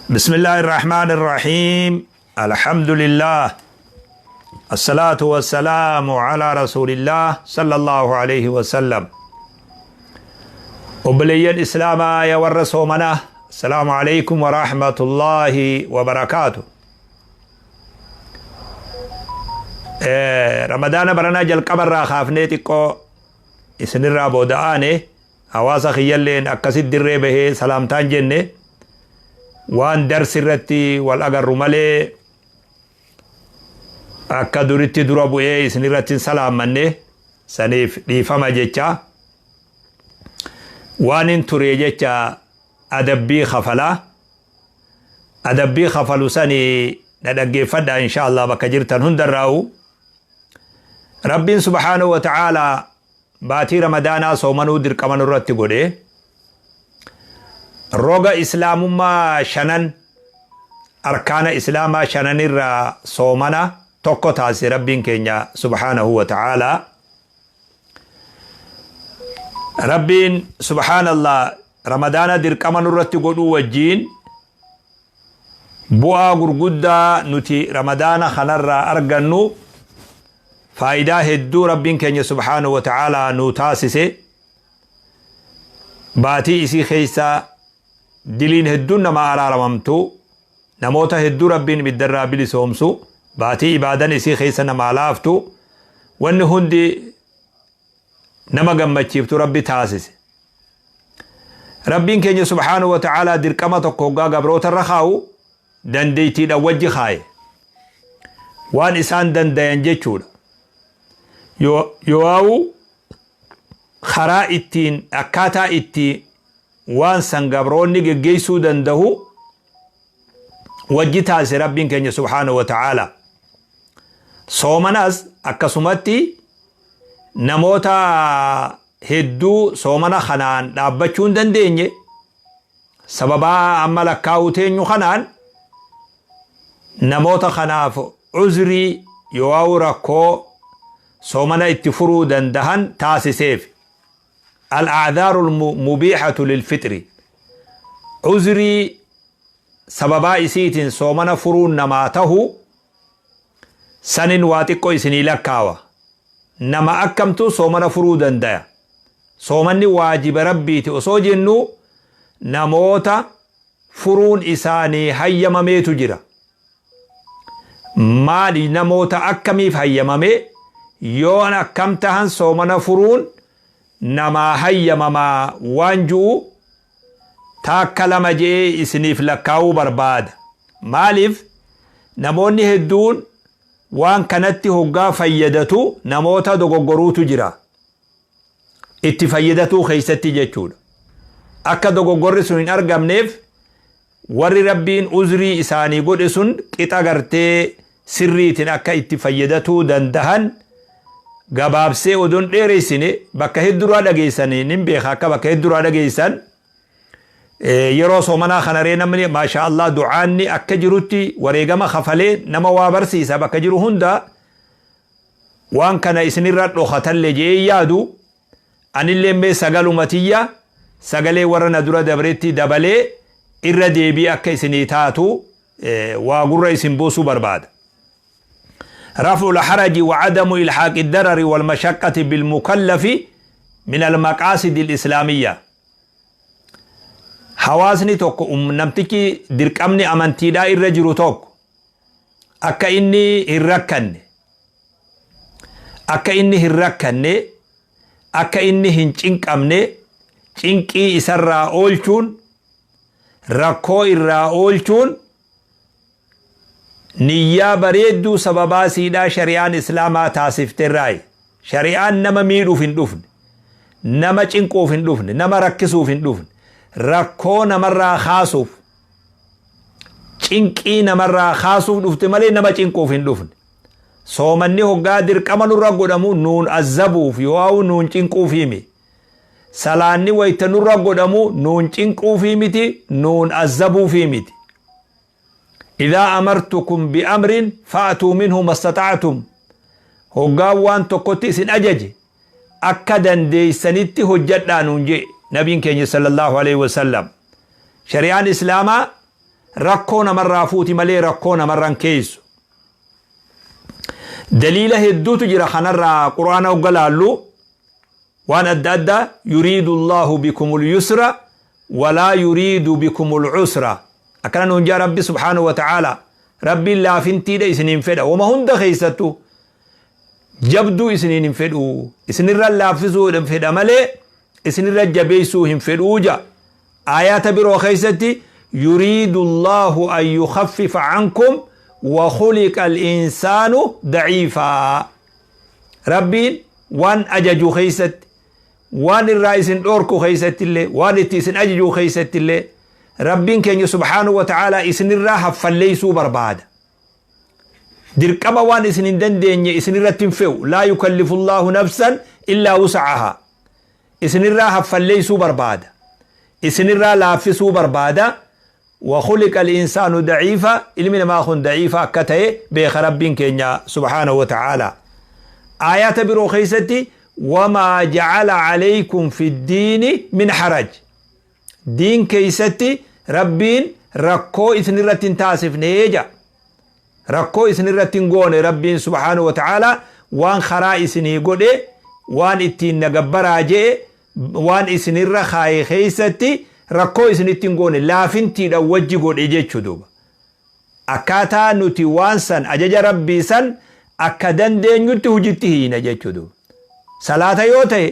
بسم الله الرحمن الرحيم الحمد لله الصلاة والسلام على رسول الله صلى الله عليه وسلم. Obboleeyyan Islaamaa, yaa warra soomanaa, السلام عليكم ورحمة الله وبركاته. Ramadaana baranaa jalqabarraa kaafnee xiqqoo isinirraa booda'aane, hawaasa kiyyalleen akkasit dirree bahee salaamtaan jenne, waan darsi irratti wal agarru malee akka duritti dura bu'ee isinirratti hin salaammanne. Saniif dhiifama jecha. Waan hin ture jecha adabbii kafalaa, adabbii kafalu sanii na dhaggeeffadha insha Allah. Bakka jirtan hundarraa'u Rabbiin subhaanahu wa ta'aalaa baatii Ramadaanaa soomanuu dirqama nurratti godhe. Roga Islaamummaa shanan, arkaana Islaamaa shananirraa soomana tokko taasise Rabbiin keenya subhaanahu wa ta'aalaa. Rabbiin subhaanallah Ramadaana dirqama nurratti godhuu wajjiin bu'aa gurguddaa nuti Ramadaana kanarraa argannu, faayidaa hedduu Rabbiin keenya subhaanahu wa ta'aalaa nu taasise. Baatii isii keessa diliin hedduun nama araaramamtu, namoota hedduu Rabbiin ibiddarraa bilisoomsu, baatii ibaadan isii keessa namaa laaftu, wanni hundi nama gammachiiftu Rabbi taasise. Rabbiin keenya subhaanahu wa ta'aalaa dirqama tokko hoggaa gabroota irra kaa'u dandeettiidhaan wajji kaaye, waan isaan dandayan jechuudha. Yoo karaa ittiin akkaataa itti waan san gabroonni geggeessuu danda'u wajji taasise Rabbiin keenya subhaanahu wa ta'aalaa. Soomanas akkasumatti namoota hedduu soomana kanaan dhaabbachuu hin dandeenye, sababaa amma lakkaa'uu teenyu kanaan, namoota kanaaf uzrii yoo rakkoo soomana itti furuu dandahan taasiseef. الأعذار المبيحة للفطر, uzrii sababaa isiitiin soomana furuun namaa tahu sanin waa xiqqoo isinii lakkaawa. Nama akkamtu soomana furuu dandaya? Soomanni waajiba Rabbiiti osoo jennu, namoota furuun isaanii hayyamameetu jira. Maali? Namoota akkamiif hayyamame? Yoon akkam tahan soomana furuun namaa hayyamamaa? Waan ju'u taakka lama je'ee isiniif lakkaa'uu barbaada. Maaliif? Namoonni hedduun waan kanatti hoggaa fayyadatu namoota dogoggoruutu jira itti fayyadatuu keessatti jechuudha. Akka dogoggorri sun hin argamneef, warri Rabbiin uzrii isaanii godhe sun qixa gartee sirriitiin akka itti fayyadatuu dandahan gabaabsee odoon dheereessine, bakka hedduraa dhageessanii nin beeka. Akka bakka hedduraa dhageessan, yeroo soomanaa kanaree namni maasha Allah du'aanni akka jirutti wareegama kafalee nama waa barsiisa bakka jiru hunda. Waan kana isinirra dhokatallee jee yaadu, anillee mee sagaluma tiyya sagalee warra na dura dabretti dabalee irra deebii akka isinii taatu waa gurra isin buusuu barbaada. رفع الحرج وعدم إلحاق الضرر والمشقة بالمكلف من المقاصد الإسلامية. Hawaasni tokko, namtichi dirqamni amantiidhaa irra jiru tokko, akka inni hin rakkanne, akka inni hin rakkanne, akka inni hin cinqamne, cinqii isarraa oolchuun, rakkoo irraa oolchuun niyyaa bareedduu sababaa siidhaa shari'aan Islaamaa taasifterraayi. Shari'aan nama miidhuuf hin dhufne, nama cinquuf hin dhufne, nama rakkisuuf hin dhufne. Rakkoo namarraa kaasuuf, cinqii namarraa kaasuuf dhufte malee nama cinquuf hin dhufne. Soomanni hoggaa dirqama nurra godhamu nuun azzabuuf yoo nuun cinquufii miti. Salaanni wayta nurra godhamu nuun cinquufii miti, nuun azzabuufii miti. إذا أمرتكم بأمر فأتوا منه ما استطعتم. Hoggaa waan tokkotti isin ajaje akka dandeeysanitti hojjadhaa nuun jee nabiin keenya صلى الله عليه وسلم. Shari'aan Islaamaa Rakkoo namarraa fuuti malee rakkoo namarraan keessu. Daliila hedduutu jira kanarraa. Quraana hogga laallu waan adda addaa, yuriidu Allaahu bikumul yusra walaa yuriidu bikumul usra, akkana nuun jaa Rabbi subhaanahu wa ta'aala. Rabbiin laafintiidha isiniin fedha, wama hunda keessattuu jabduu isiniin hin fedhu, isinirra laaffisuu fedha malee isinirra jabeessuu hin fedhuu ja. Aayaata biroo keessatti yuriidu Allaahu an yukhaffifa ankum wa khuliqa al-insaanu daciifaa. Rabbiin waan ajaju keessatti, waan irraa isin dhoorku keessatti illee, waan itti isin ajaju keessatti illee, Rabbiin keenya subhaanahu wa ta'aalaa isinirraa haffalleessuu barbaada. Dirqama waan isin hin dandeenye isinirratti hin fe'u. Laa yukallifu Allaahu nafsan illaa wus'ahaa. Isinirraa haffalleessuu barbaada, isinirraa laaffisuu barbaada. Wa khuliqa al-insaanu daciifa, ilmi namaa kun daciifa akka ta'e beeka Rabbiin keenya subhaanahu wa ta'aalaa. Aayaata biroo keessatti wamaa jacala calaykum fi ddiini min haraj, diin keessatti Rabbiin rakkoo isinirratti hin taasifne jedha. Rakkoo isinirratti hin goone. Rabbiin subhaanahu wa ta'aalaa waan karaa isinii godhe, waan ittiin nagabbaraa je'e, waan isinirra kaaye keessatti rakkoo isinitti hin goone, laafintiidha wajji godhe jechuu. Duuba akkaataa nuti waan san, ajaja Rabbii san, akka dandeenyutti hujitti hiina jechuu. Duuba salaata yoo ta'e,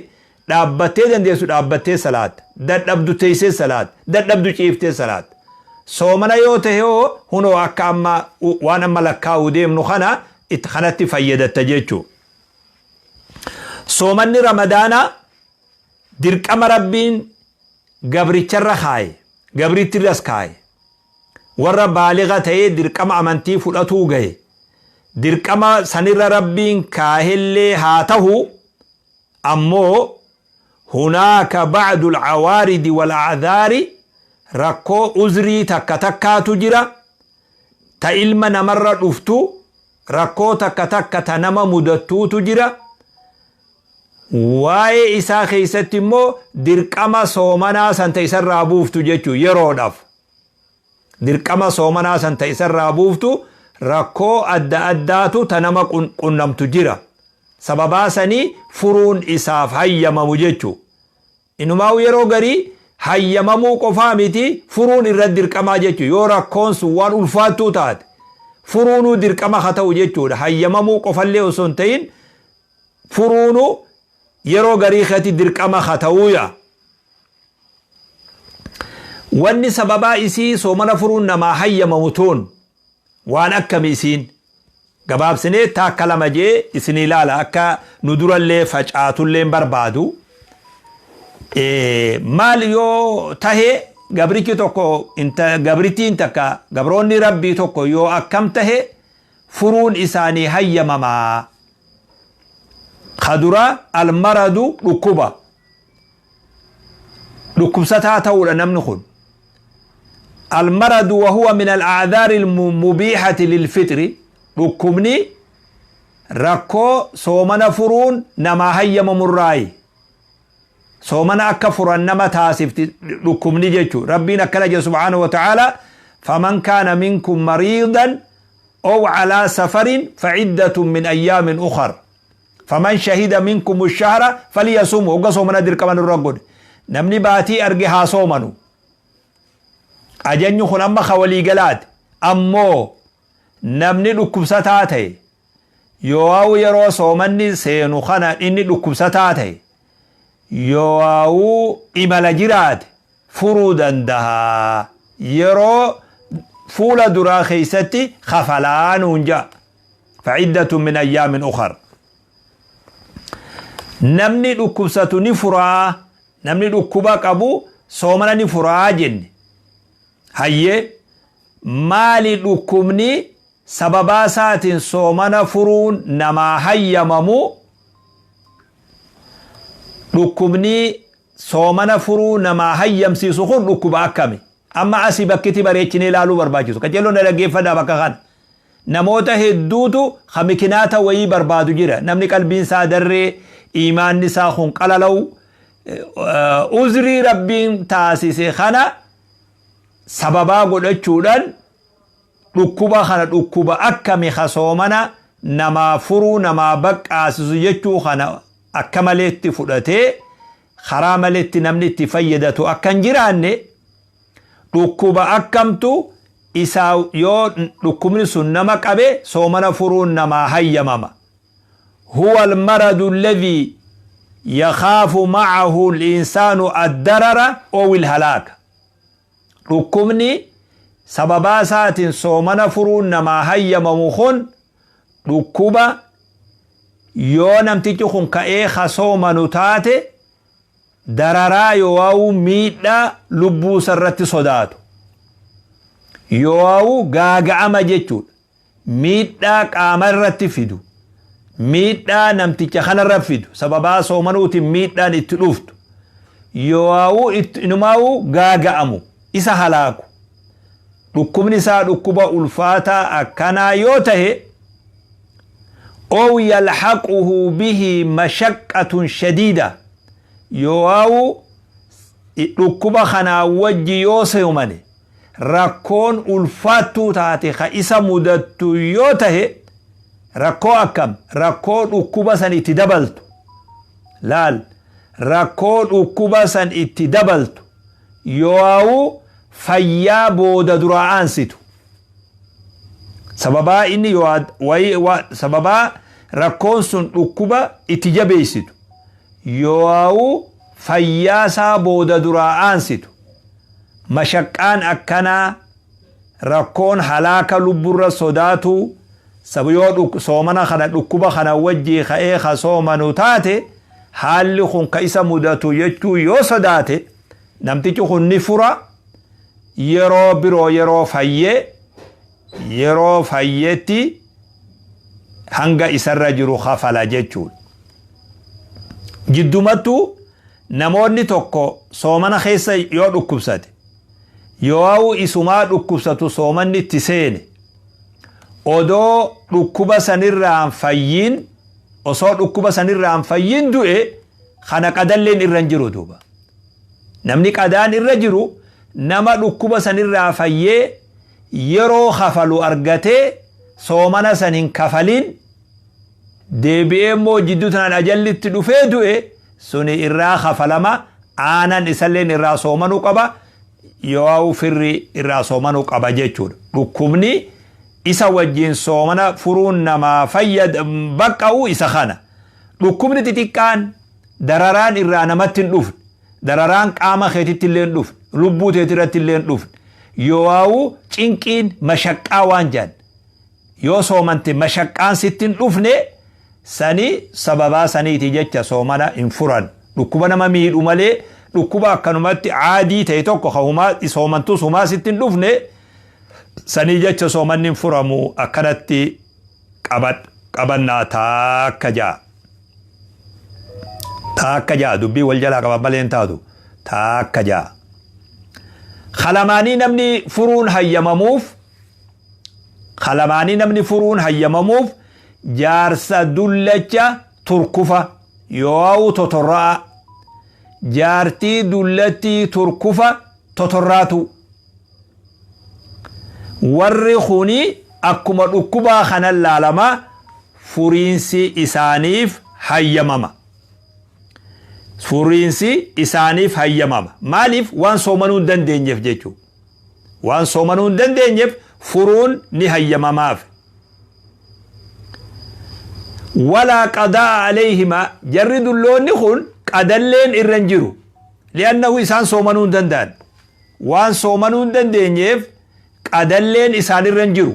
dhaabbattee dandeessu dhaabbattee salaata, dadhabdu teessee salaata, dadhabdu ciiftee salaata. Soomana yoo ta'e hoo, hunoo akka amma waan amma lakkaa'uu deemnu kana kanatti fayyadatta jechuu. Soomanni Ramadaanaa dirqama Rabbiin gabricharra kaaye, gabrittirras kaaye. Warra baaliga ta'ee dirqama amantii fudhatuu gahe dirqama sanirra Rabbiin kaahellee haa tahu, ammoo hunaaka ba'du alcawaaridi wal-a'dhaari, rakkoo uzrii takka takkaatu jira ta ilma namarra dhuftu, rakkoo takka takka ta nama mudattuutu jira. Waa'ee isaa keessatti immoo dirqama soomanaa san ta isarraa buuftu jechuu, yeroodhaaf dirqama soomanaa san ta isarraa buuftu, rakkoo adda addaatu ta nama qunnamtu jira. Sababaa sanii furuun isaaf hayyamamu jechuu. Inumaa'u yeroo garii hayyamamuu qofaa miti, furuun irra dirqamaa jechuu. Yoo rakkoon sun waan ulfaattuu taate, furuunuu dirqama haa ta'u jechuudha. Hayyamamuu qofallee osoo hin ta'in, furuunuu yeroo garii keetti dirqama haa ta'uuya. Wanni sababaa isii soomana furuun namaa hayyamamu tun waan akkami? Isiin gabaabsinee taakka lama jee isin ilaala, akka nu durallee facaatullee barbaadu. Maal yoo tahe, gabrichi tokko, gabrittiin takka, gabroonni Rabbii tokko yoo akkam tahe furuun isaanii hayyamamaa? Kadura almaradu, dhukkuba, dhukkubsataa ta'uudha namni kun. Almaradu wahuwa min al'acdaari almubiixati lilfixri, dhukkubni rakkoo soomana furuun namaa hayyamamurraayi, soomana akka furan nama taasifti dhukkubni jechu. Rabbiin akkana jedhe subhaanahu wa ta'aala: faman kaana minkum mariidan aw calaa safarin faciddatun min ayyaamin ukhar faman shahida minkum shahra falyasum. Hogga soomana dirqama nurra godhe, namni baatii arge haa soomanu. Ajajni kun amma ka waliigalaati. Ammoo namni dhukkubsataa ta'e, yoo yeroo soomanni seenu kana inni dhukkubsataa ta'e, yoo imala jiraate, furuu dandaha, yeroo fuula duraa keeysatti kafalaa nuun ja'a. Faciddatun min ayyaamin ukhar. Namni dhukkubsatu ni furaa, namni dhukkuba qabu soomana ni furaa jenne. Hayyee, maali dhukkubni sababaa isaatiin soomana furuun namaa hayyamamu? Dhukkubni soomana furuu namaa hayyamsiisu kun dhukkuba akkami? Amma asii bakkiti bareechinee ilaaluu barbaachisu. Qaceelloo na dhaggeeffadhaa bakka kana. Namoota hedduutu ka mikinaata wayii barbaadu jira. Namni qalbiin isaa darree, imaanni isaa kun qalala'u, uzrii Rabbiin taasise kana Sababaa godhachuudhaan dhukkuba kana dhukkuba akkami ka soomana namaa furuu namaa baqqaasisu jechuu kana akka maleetti fudhatee karaa maleetti namni itti fayyadatu akka hin jiraanne, dhukkuba akkamtu isaa yoo dhukkubni sun nama qabe soomana furuun namaa hayyamama. Huwa almaradu alladhi yakhaafu ma'ahu al-insaanu ad-darara ow al-halaaka. Dhukkubni sababaa isaatiin soomana furuun namaa hayyamamu kun dhukkuba yoo namtichi kun ka'ee ka soomanu taate dararaa yooawu miidhaa lubbuu isarratti sodaatu yooawu gaaga'ama jechuudha. Miidhaa qaama irratti fidu, miidhaa namticha kanarra fidu, sababaa soomanuutiin miidhaan itti dhuftu yooawu inumaa'u gaaga'amu isa halaaku, dhukkubni isaa dhukkuba ulfaataa akkanaa yoo tahe, ow yalhaquhu bihi mashaqqatun shadiida, yooawu dhukkuba kanaa wajji yoo soomane rakkoon ulfaattuu taate ka isa mudattu yoo tahe. Rakkoo akkam? Rakkoo dhukkuba san itti dabaltu laal, rakkoo dhukkuba san itti dabaltu yoo'aawu fayyaa booda duraa aansitu. Sababaa inni sababaa rakkoon sun dhukkuba itti jabeessitu yoo'aawu fayyaa isaa booda duraa aansitu, mashaqqaan akkanaa, rakkoon halaaka lubburra sodaatu yoo soomana kana dhukkuba kana wajjii ka'ee ka soomanu taate haalli kun ka isa mudatu jechuu yoo sodaate, namtichi kun ni fura. Yeroo biroo yeroo fayyee, yeroo fayyetti hanga isarra jiru kafala jechuudha. Jiddumattuu namoonni tokko soomana keessa yoo dhukkubsate, yoo isumaa dhukkubsatu soomanni itti seene, odoo dhukkuba sanirraan fayyiin, osoo dhukkuba sanirraan fayyiin du'e, kana qadalleen irra hin jiru duuba. Namni qadaan irra jiru nama dhukkuba sanirraa fayyee yeroo kafalu argatee soomana san hin kafalin, deebi'ee immoo jidduu tanaan ajallitti dhufee du'e, suni irraa kafalama. Aanan isalleen irraa soomanuu qaba, yoo firri irraa soomanuu qaba jechuudha. Dhukkubni isa wajjin soomana furuun namaa fayyad baqqa'u isa kana. Dhukkubni xixiqqaan dararaan irraa namatti hin dhufne, dararaan qaama keetitti illee hin dhufne, lubbuu teetirratti illee hin dhufne, yoo cinqiin mashaqqaa waan jedhan yoo soomante mashaqqaan sitti hin dhufne, sani sababaa saniiti jecha soomana hin furan. Dhukkuba nama miidhu malee, dhukkuba akkanumatti caadii ta'e tokko ka humaa soomantus humaa sitti hin dhufne, sanii jecha soomanni hin furamu. Akkanatti qabannaa. Taakka ja'a, taakka ja'a, dubbii wal jalaa qaban malee hin taatu. Taakka ja'a, kalamaanii namni furuun hayyamamuuf, kalamaanii namni furuun hayyamamuuf jaarsa dullacha turkufa yoo totorra'a, jaartii dullattii turkufa totorraatu, warri kuni akkuma dhukkubaa kanan laalamaa, furiinsi isaaniif hayyamama. Furiinsi isaaniif hayyamama. Maaliif? Waan soomanuu hin dandeenyeef jechuu. Waan soomanuu hin dandeenyeef furuun ni hayyamamaaf. Walaa qadaa alayhimaa, jarri dulloonni kun qadalleen irra hin jiru. Li'annahu isaan soomanuu hin danda'an. Waan soomanuu hin dandeenyeef qadalleen isaan irra hin jiru.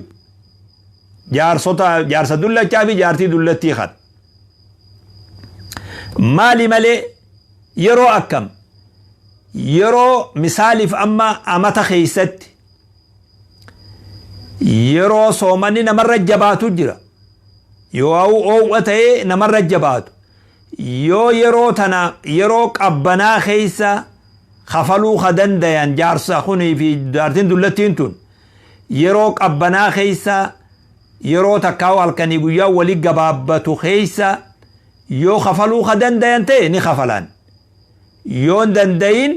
Jaarsota, jaarsa dullachaa fi jaartii dullattii kana. Maali malee? Yeroo akkam? Yeroo misaaliif amma amata keeysatti yeroo soomanni namarra jabaatu jira. Yoo oowwa ta'ee namarra jabaatu. Yoo yeroo tana yeroo qabbanaa keeysa kafaluu ka dandayan, jaarsa kunii fi jaartiin dullattiin tun yeroo qabbanaa keeysa, yeroo takkaa halkanii guyyaa wali gabaabbatu keeysa yoo kafaluu ka dandayan ta'e ni kafalan. Yoo hin dandayin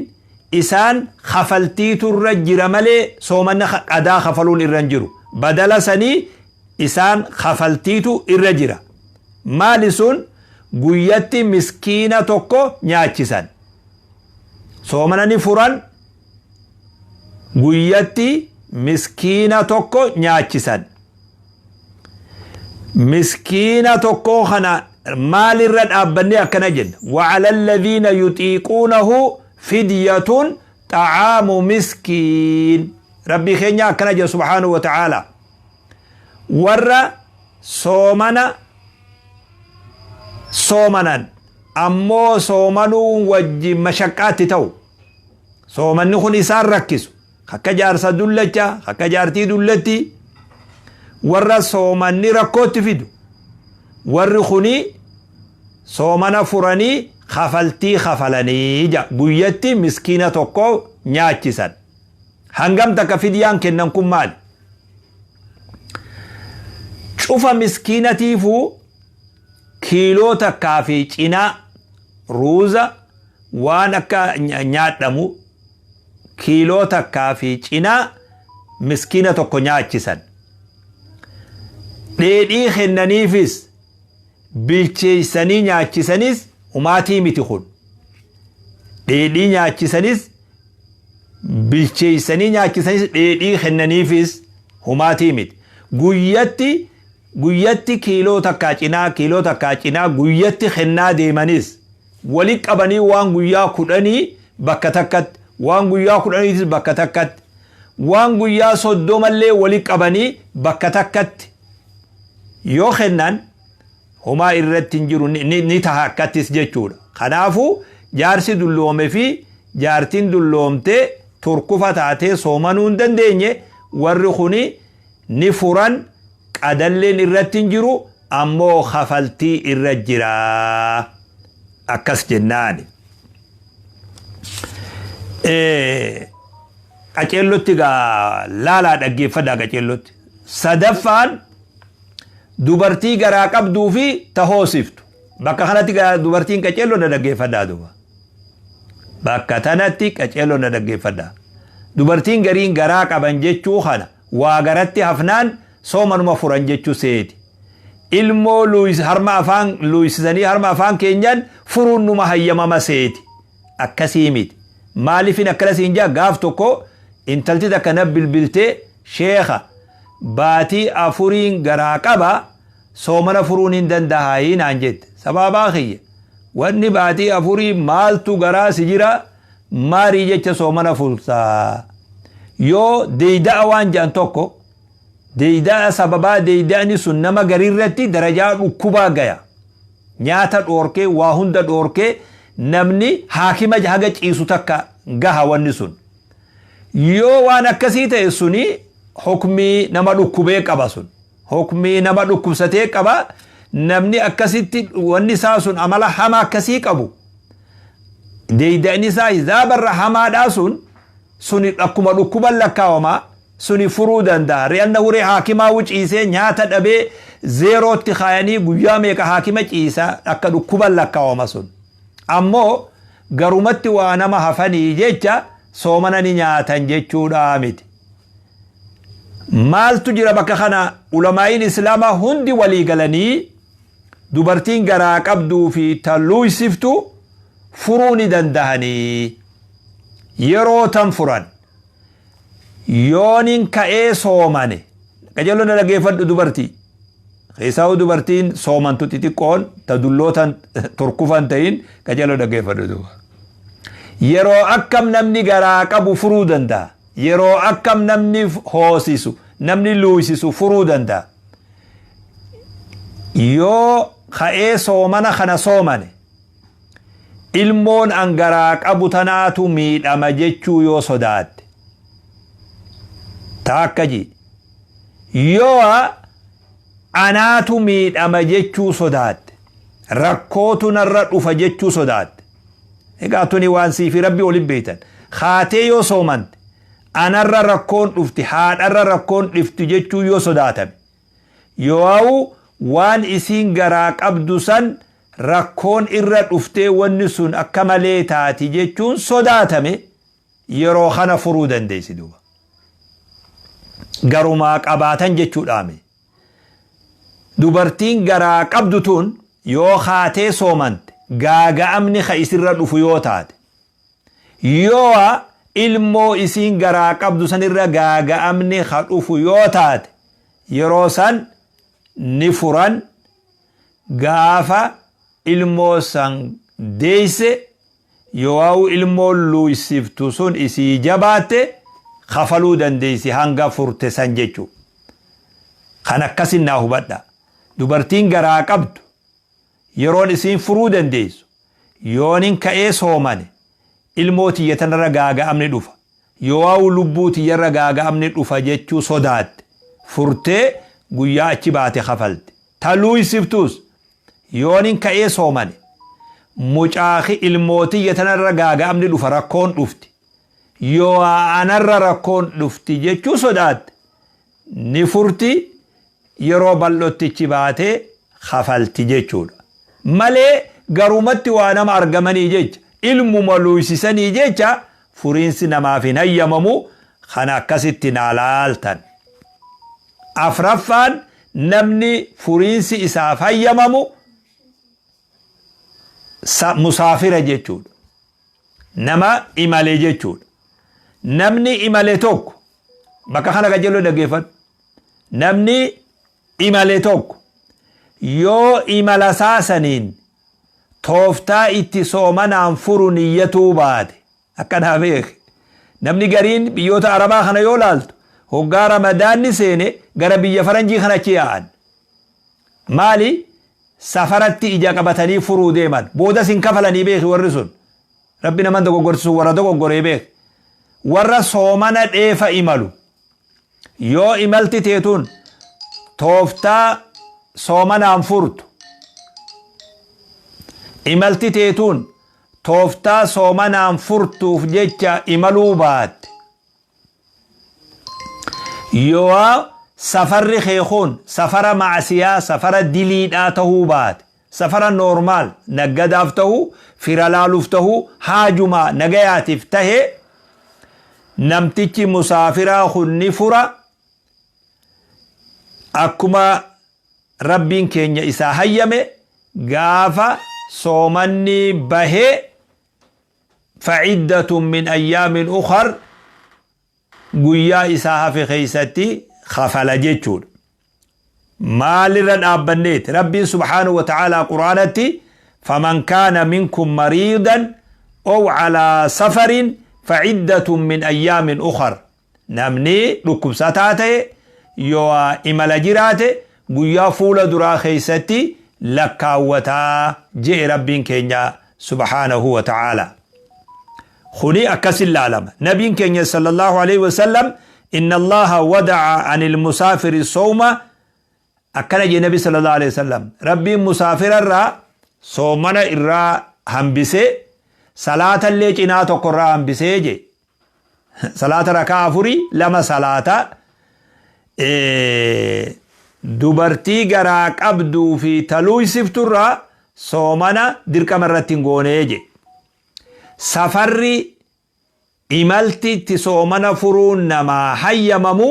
Isaan kafaltiitu irra jira malee soomanna qadaa kafaluun irra hin jiru. Badala sanii isaan kafaltiitu irra jira. Maali sun? Guyyatti miskiina tokko nyaachisan. Soomana ni furan, guyyatti miskiina tokko nyaachisan. Miskiina tokko kana maalirra dhaabbannee akkana jenna? Wa'ala alladhiina yuxiiquunahu fidyatun xa'aamu miskiin. Rabbii keenya akkana jedha subhaanahu wa ta'aala. Warra soomana soomanan ammoo soomanuun wajjin mashaqqaatti ta'u, soomanni kun isaan rakkisu, akka jaarsa dullacha, akka jaartii dullatti, warra soomanni rakkootti fidu, warri kuni soomana furanii kafaltii kafalanii ja guyyatti miskiina tokko nyaachisan. Hangam takka fidyaan kennan kun maali? Cufa miskiinatiifuu kiiloo takkaa fi cinaa ruuza, waan akka nyaadhamu kiiloo takkaa fi cinaa miskiina tokko nyaachisan. Dheedhii kennaniifis bilcheessanii nyaachisanis humaatii miti kun. Dheedhii nyaachisanis, bilcheessanii nyaachisanis, dheedhii kennaniifis humaatii miti. Guyyatti kiiloo takkaa cinaa, kiiloo takkaa cinaa guyyatti kennaa deemanis, wali qabanii waan guyyaa 10 bakka takkatti, waan guyyaa 10tis bakka takkatti, waan guyyaa 30llee wali qabanii bakka takkatti yoo kennan homaa irratti hin jiru, ni taha akkattis jechuudha. Kanaafuu jaarsi dulloome fi jaartiin dulloomtee turkufa taatee soomanuu hin dandeenye, warri kuni ni furan, qadalleen irratti hin jiru, ammoo kafaltii irra jira akkas jennaani. Qaceellotti gaa laalaa dhaggeeffadhaa qaceellotti. Sadaffaan dubartii garaa qabduu fi tahoosiftu. Bakka kanatti gaa dubartiin qaceelloo na dhaggeeffadhaa duuba. Bakka tanatti qaceelloo na dhaggeeffadhaa. Dubartiin gariin garaa qaban jechuu kana waa garatti hafnaan soomanuma furan jechuu seeti. Ilmoo harma afaan luuysisanii harma afaan keenyan furuun numa hayyamama seeti. Akkasii miti. Maaliifin akkana siin jaa? Gaaf tokko intalti takka na bilbiltee, "Sheekha, baatii afuriin garaa qaba, soomana furuun hin danda'aayi?" naan jette. Sababaa kiyya. Wanni baatii afurii maaltu garaa si jira maarii jecha soomana furtaa? Yoo deeyda'a waan jedhan tokko, deeyda'a sababaa deeyda'ni sun nama gariirratti darajaa dhukkubaa gaya. Nyaata dhoorkee, waa hunda dhoorkee, namni haakima haga ciisu takka gaha wanni sun. Yoo waan akkasii ta'e suni hukmii nama dhukkubee qaba sun. Hukmii nama dhukkubsatee qaba. Namni akkasitti wanni isaa sun amala hamaa akkasii qabu. Deeyda'ni isaa hizaabarra hamaadhaa sun suni akkuma dhukkuban lakkaawamaa, suni furuu danda'a. Ri'anna huree haakimaa wuciisee nyaata dhabee zeerootti kaayanii guyyaa meeqa haakima ciisa, akka dhukkuban lakkaawama sun. Ammoo garumatti waa nama hafanii jecha soomana ni nyaatan jechuudha miti. Maaltu jira bakka kana? Ulamaa'iin islaamaa hundi walii galanii dubartiin garaa qabduu fi ta luuysiftu furuu ni dandahanii. Yeroo tan furan? Yoonin ka'ee soomane, qajeeloo na dhaggeeffadhu dubartii. Keessaa'u dubartiin soomantu xixiqqoon ta dullootan turkufan ta'in, qajeeloo dhaggeeffadhu duuba. Yeroo akkam namni garaa qabu furuu danda'a? Yeroo akkam namni hoosisu, namni luuysisu furuu danda'a? Yoo ka'ee soomana kana soomane, ilmoon an garaa qabu tanaatu miidhama jechuu yoo sodaatte. Taakka ji. Yoo anaatu miidhama jechuu sodaatte, rakkootu narra dhufa jechuu sodaatte. Egaa tuni waan siifi rabbi olin beektan. Haatee yoo soomante anarra rakkoon dhufti, haadharra rakkoon dhifti jechuu yoo sodaatame. Yoo waan isiin garaa qabdu san rakkoon irra dhuftee wanni sun akka malee taati jechuun sodaatame. Yeroo kana furuu dandeessi duuba. Garumaa qabaatan jechuudhaami. Dubartiin garaa qabdu tun yoo kaatee soomante gaaga'amni ka isirra dhufu yoo taate, yoo ilmoo isiin garaa qabdu sanirra gaaga'amni ka dhufu yoo taate, yeroo san ni furan. Gaafa ilmoo san deeyse yoo ilmoon luuysiftu sun isii jabaatte, kafaluu dandeeysi hanga furte san jechuu. Kan akkasin naa hubadha. Dubartiin garaa qabdu yeroon isiin furuu dandeessu, yoonin ka'ee soomane ilmoo tiyya tanarra gaaga'amni dhufa, yoo lubbuu tiyyarra gaaga'amni dhufa jechuu sodaatte, furtee guyyaa achi baate kafalte. Ta luuysiftuus yoonin ka'ee soomane mucaaki ilmoo tiyya tanarra gaaga'amni dhufa, rakkoon dhufti, yoo anarra rakkoon dhufti jechuu sodaatte, ni furti, yeroo bal'ottichi baatee kafalti jechuudha. Malee garumatti waa nama argamanii jecha, ilmuma luuysisanii jecha furiinsi namaaf hin hayyamamu. Kana akkasitti naa laaltan. Afraffaan namni furiinsi isaaf hayyamamu musaafira jechuudha. Nama imale jechuudha. Namni imale tokko, bakka kana qajeeloo dhaggeeffadhu. Namni imale tokko yoo imala saasaniin tooftaa itti soomanaan furu niyyatuu baate, akkanaa beek. Namni gariin biyyoota Arabaa kana yoo laaltu, hoggaa Ramadaanni seene gara biyya faranjii kana achi yaa'an. Maali? Safaratti ija qabatanii furuu deeman. Boodas hin kafalanii beeki warri sun. Rabbi nama dogoggorsisu warra dogoggoree beek. Warra soomana dheefa imalu, yoo imalti teetuun tooftaa soomanaan furtu, imalti teetuun tooftaa soomanaan furtuuf jecha imaluu baatte, yoo safarri keekuun safara macsiyaa, safara diliidhaa tahuu baate, safara normal naggadaaf tahuu, fira laaluuf tahuu, haajumaa nagayaatiif tahe, namtichi musaafiraa kun ni fura akkuma Rabbiin keenya isaa hayyame. Gaafa soomanni bahee, فعدة من أيام أخر, guyyaa isaa hafe keeysatti kafala jechuudha. Maalirra dhaabbanneeti? Rabbiin سبحانه وتعالى quraanatti فمن كان منكم مريضا أو على سفر فعدة من أيام أخر. Namni dhukkubsataa ta'e yoo imala jiraate, guyyaa fuula duraa keeysatti lakkaawwataa je'e Rabbiin keenya سبحانه وتعالى. Kuni akkasin laalama. Nabiin keenya صلى الله عليه وسلم إن الله وضع عن المسافر الصوم akkana jee Nabi صلى الله عليه وسلم. Rabbiin musaafira irraa soomana irraa hambisee, salaatallee cinaa tokko irraa hambisee je. Salaata rakaa afurii lama salaata dubartii garaa qabduu fi taluuysifturraa soomana dirqama irratti hin goonee je. Safarri imalti itti soomana furuun namaa hayyamamu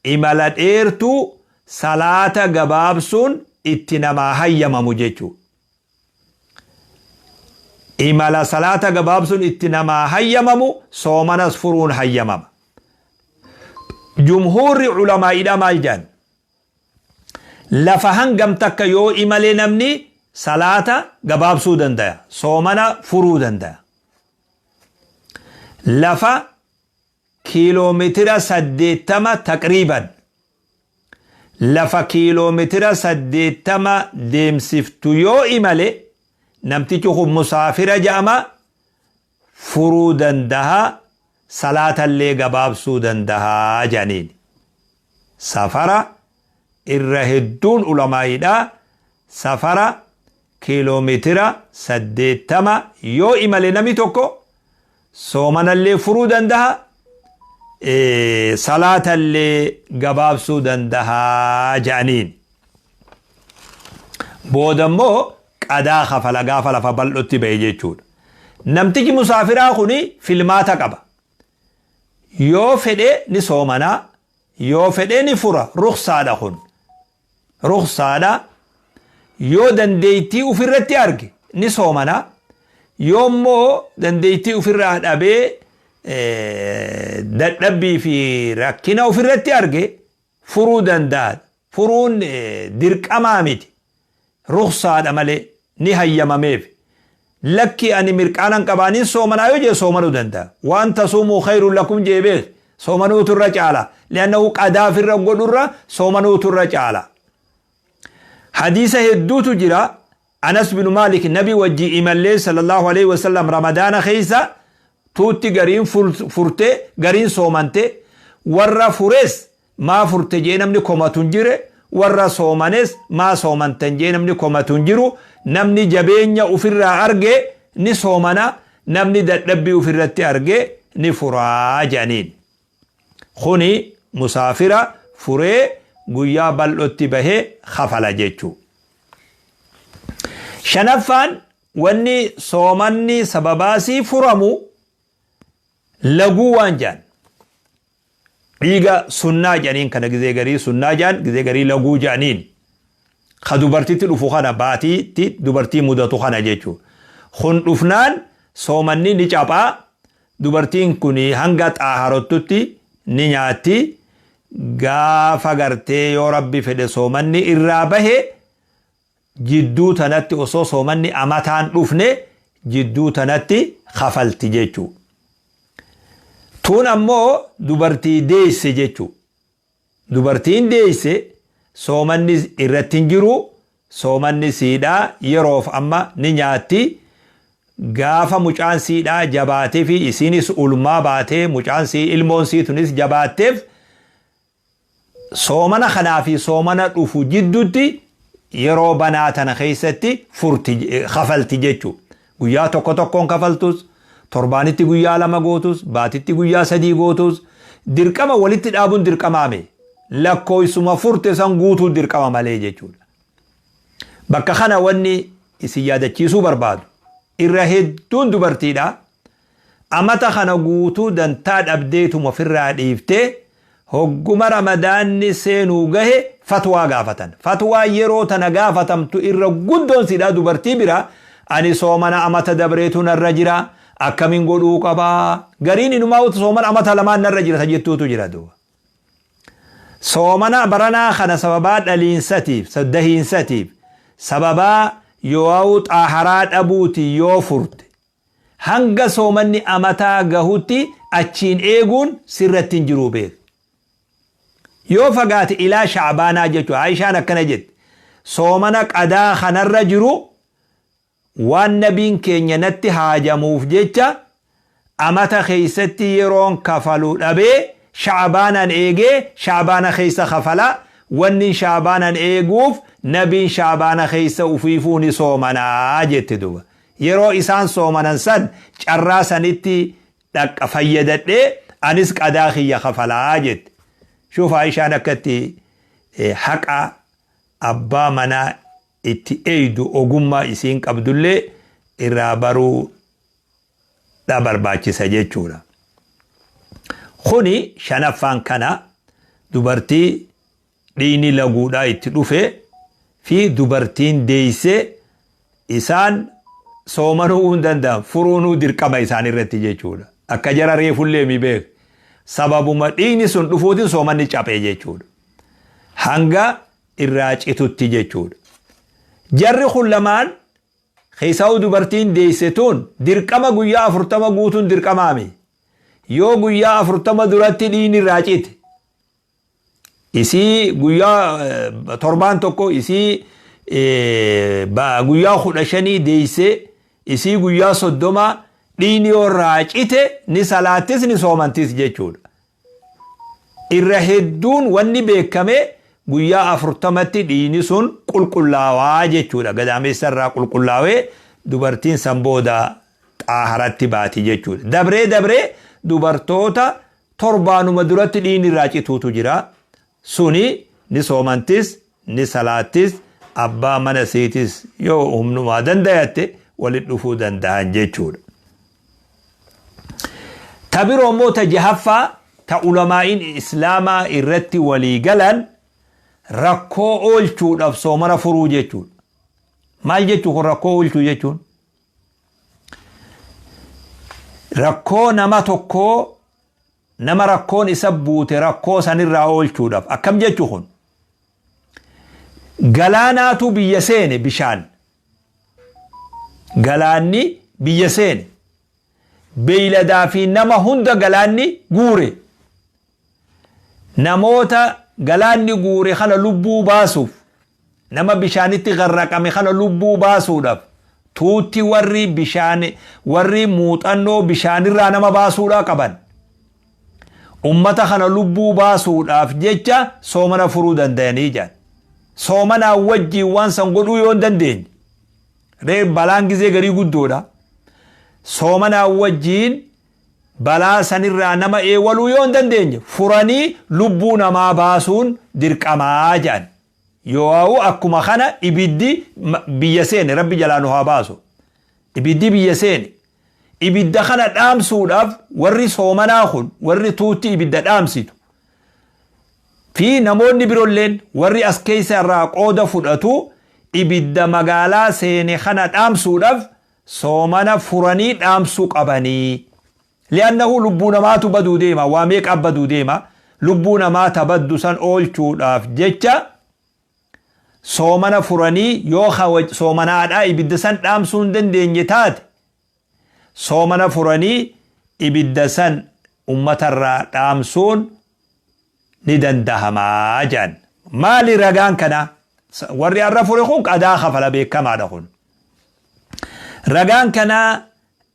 imala dheertuu salaata gabaabsuun itti namaa hayyamamu jechuudha. Imala salaata gabaabsuun itti namaa hayyamamu soomanas furuun hayyamama. Jumhuurri culamaa'idha maal jedhan? Lafa hangam takka yoo imalee namni salaata gabaabsuu danda'a, soomana furuu danda'a? Lafa kiiloomeetira 80 taqriiban, lafa kiiloomeetira 80 deemsiftu yoo imale, namtichi kun musaafira jedhama, furuu dandaha, salaatallee gabaabsuu dandaha jedhaniin. Safara irra hedduun ulamaa'iidha safara kiiloomeetira 80 yoo imale namni tokko soomanallee furuu dandaha, salaatallee gabaabsuu dandaha jedhaniin. Booda immoo qadaa kafala gaafa lafa bal'otti ba'e jechuudha. Namtichi musaafiraa kuni filmaata qaba. Yoo fedhe ni soomana, yoo fedhe ni fura. Rukhsaadha kun. Rukhsaadha. Yoo dandeettii ufirratti arge ni soomana. Yoo immoo dandeettii ufirraa dhabee dadhabbii fi rakkina ufirratti arge furuu danda'a. Furuun dirqamaa miti. Rukhsaadha malee ni hayyamameef. Lakki ani mirqaanan qabaa nin soomanaa yoo jee soomanuu danda'a. Waan tasuumuu khayrun lakum jee beek soomanuutu irra caala. Li'annahu qadaaf irra godhurra soomanuutu irra caala. Hadiisa hedduutu jira. Anas bin Maalik nabi wajji imallee sallallahu alaihi wasallam Ramadaana keessa tuutti gariin furte, gariin soomante. Warra fures maa furte jee namni komatu hin jire, warra soomanes maa soomantan jee namni komatu hin jiru. Namni jabeenya ufirraa arge ni soomana, namni dadhabbii ufirratti arge ni furaa jedhaniin. Kuni musaafira furee guyyaa bal'otti bahee kafala jechuu. Shanaffaan, wanni soomanni sababaasii furamu laguu waan jedhan. Dhiiga sunnaa jedhaniin kana gizee garii sunnaa jedhan, gizee garii laguu jedhaniin. Ka dubartitti dhufu kana, baatiitti dubartii mudatu kana jechuudha. Kun dhufnaan soomanni ni caphaa. Dubartiin kun hanga xaaharottutti ni nyaatti. Gaafa gartee yoo Rabbi fedhe soomanni irraa bahe, jidduu tanatti osoo soomanni amataan dhufne jidduu tanatti kafalti jechuudha. Tun ammoo dubartii deesse jechuudha. Dubartiin deesse soomanni irratti hin jiru, soomanni siidhaa yeroof amma ni nyaatti. Gaafa mucaan siidhaa jabaatee fi isiinis ulmaa baatee, mucaan sii ilmoon sii tunis jabaatteef, soomana kanaa fi soomana dhufu jidduutti yeroo banaa tana keessatti furti, kafalti jechuudha. Guyyaa tokko tokkoon kafaltus, torbaanitti guyyaa 2 gootus, baatitti guyyaa 3 gootus, dirqama walitti dhaabuun dirqamaame. Lakkoofsuma furte san guutuu dirqama malee jechuudha. Bakka kana wanni isin yaadachiisuu barbaadu, irra hedduun dubartiidha. Amata kana guutuu dantaa dhabdeetuma ofirraa dhiiftee hogguma Ramadaanni seenuu gahe fatwaa gaafatan. Fatwaa yeroo tana gaafatamtu irra guddoon sidhaa dubartii bira, ani soomana amata dabreetu narra jira, akkamiin godhuu qabaa? Gariin inumaa soomana amata lamaan narra jira jettuutu jira duuba. Soomana baranaa kana sababaa dhaliinsatiif, dahiinsatiif, sababaa yoo xaaharaa dhabuuti yoo furte, hanga soomanni amataa gahutti achiin eeguun sirratti hin jiru beek. Yoo fagaate ilaa Shacbaanaa jechuudha. Aayishaan akkana jette. Soomana qadaa kanarra jiru waan nabiin keenya natti haajamuuf jecha amata keessatti yeroon kafalu dhabee Shacbaanan eegee Shacbaana keessa kafala. Wanni Shacbaanan eeguuf nabiin Shacbaana keessa ufiifuu ni soomanaa jette duuba. Yeroo isaan soomanan san carraa sanitti dhaqqa fayyadadhee anis qadaa kiyya kafalaa jette. Shuuf, Aayishaan akkatti haqa abbaa manaa itti eeydu, ogummaa isiin qabdullee irraa baruu dha barbaachisa jechuudha. Kuni shanaffaan kana, dubartii dhiigni laguudhaa itti dhufe fi dubartiin deeyse, isaan soomanuu hin danda'an, furuunuu dirqama isaan irratti jechuudha. Akka jara reefullee mi beek. Sababuma dhiigni sun dhufuutiin soomanni caphee jechuudha. Hanga irraa citutti jechuudha. Jarri kun lamaan keessaa'uu dubartiin deesse tun dirqama guyyaa 40 guutuun dirqamaami. Yoo guyyaa 40 duratti dhiigni irraa cite, isii guyyaa torbaan tokko, isii guyyaa 15 deessee, isii guyyaa 30 dhiigni yoo irraa cite, ni salaattis ni soomantis jechuudha. Irra hedduun wanni beekame guyyaa 40tti dhiigni sun qulqullaawaa jechuudha. Gadaameessa irraa qulqullaawee dubartiin san booda xaaharatti baati jechuudha. Dabree dabree dubartoota torbaanuma duratti dhiigni irraa cituutu jira. Suni ni soomantis ni salaattis, abbaa mana siitis yoo humnumaa dandayatte walitti dhufuu danda'an jechuudha. Ta biroo immoo ta jahaffaa ta ulamaa'iin islaamaa irratti walii galan rakkoo oolchuudhaaf soomana furuu jechuudha. Maal jechuu kun rakkoo oolchuu jechuun? Rakkoo nama tokkoo nama rakkoon isa buute rakkoo sanirraa oolchuudhaaf akkam jechuu kun? Galaanaatu biyya seene bishaan. Galaanni biyya seene. Beeyladaa fi nama hunda galaanni guure. Namoota galaanni guure kana lubbuu baasuuf nama bishaanitti garraqame kana lubbuu baasuudhaaf tuutti warri bishaan warri muuxannoo bishaanirraa nama baasuudhaa qaban. Ummata kana lubbuu baasuudhaaf jecha soomana furuu dandayanii jedhan. Soomanaa wajjiin waan san godhuu yoo hin dandeenye. Ree balaan gizee garii guddoodha. Soomanaa wajjiin balaa sanirraa nama eewaluu yoo hin dandeenye furanii lubbuu namaa baasuun dirqamaa jedhan. Yoo'u akkuma kana ibiddi biyya seene rabbi jalaa nu haa baasu. Ibiddi biyya seene. Ibidda kana dhaamsuudhaaf warri soomanaa kun warri tuutti ibidda dhaamsitu fi namoonni birolleen warri as keessa irraa qooda fudhatu ibidda magaalaa seene kana dhaamsuudhaaf soomana furanii dhaamsuu qabanii. Li'annahu lubbuu namaatu baduu deema waa meeqa baduu deema lubbuu namaa tabaddu san oolchuudhaaf jecha soomana furanii yoo soomanaadhaa ibidda san dhaamsuu hin dandeenye taate soomana furanii ibidda san ummatarraa dhaamsuun ni dandahamaa jedhan. Maali ragaan kanaa? Warri har'a fure kun qadaa kafala beekamaadha kun. Ragaan kanaa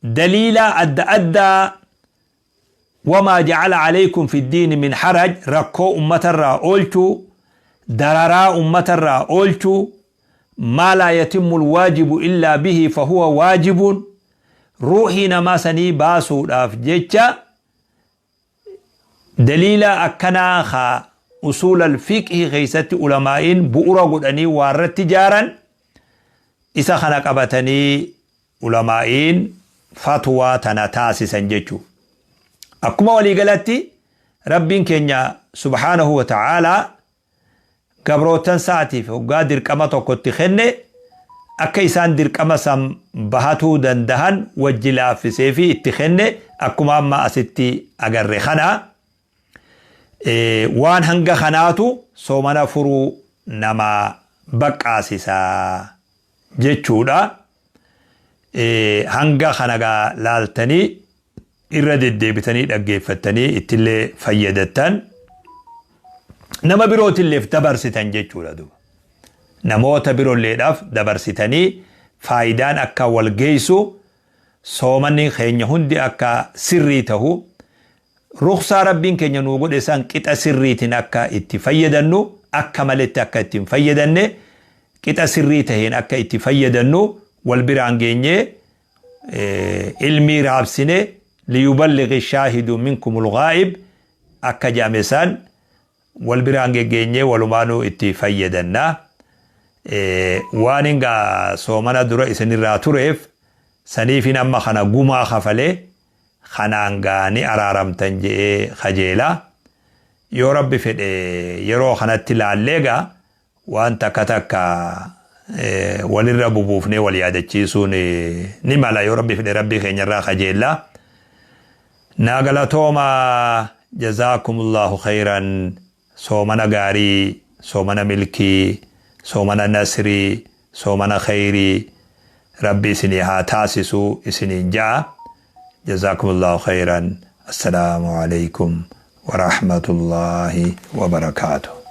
daliila adda addaa wamaa jacala calaykum fi ddiini min haraj rakkoo ummatarraa oolchuu dararaa ummatarraa oolchuu maa laa yatimmu lwaajibu illaa bihi fahuwa waajibun ruuhii namaa sanii baasuudhaaf jecha daliila akkanaa kaa usuul alfiqhi keessatti ulamaa'iin bu'ura godhanii waa irratti jaaran isa kana qabatanii ulamaa'iin fatwaa tana taasisan jechuu. Akkuma waliigalatti rabbiin keenya subhaanahu wa ta'aalaa gabrootan isaatiif hoggaa dirqama tokkotti kenne akka isaan dirqama san bahatuu dandahan wajji laaffisee fi itti kenne akkuma amma asitti agarre kana waan hanga kanaatu soomana furuu nama baqqaasisa jechuudha. Hanga kana gaa laaltanii irra deddeebitanii dhaggeeffattanii ittillee fayyadattan nama birootilleef dabarsitan jechuudha duuba. Namoota biroolleedhaaf dabarsitanii faayidaan akka wal geessu soomanni keenya hundi akka sirrii tahu ruksaa rabbiin keenya nuu godhe san qixa sirriitiin akka itti fayyadannu akka maletti akka itti hin fayyadanne qixa sirrii taheen akka itti fayyadannu wal biraan geenyee ilmii raabsine liyuballighi shaahidu minkumul ghaa'ib akka jedhame san wal biraan geggeenyee walumaanuu itti fayyadanna. Waan hingaa soomana dura isinirraa tureef saniifin amma kana gumaa kafalee kanaan gaa ni araaramtan je'ee kajeela. Yoo rabbi fedhe yeroo kanatti laallee gaa waan takka takka walirra bubuufnee wal yaadachiisuun ni mala yoo rabbi fedhe rabbii keenyarraa kajeella. Naa galatooma jazaakumullahu khayran soomana gaarii soomana milkii soomana nasrii soomana khayrii rabbi isinii haa taasisu isiniin ja'a. Jazaakumullahu khayran. Assalaamu alaykum wa rahmatullahi wa barakaatuh.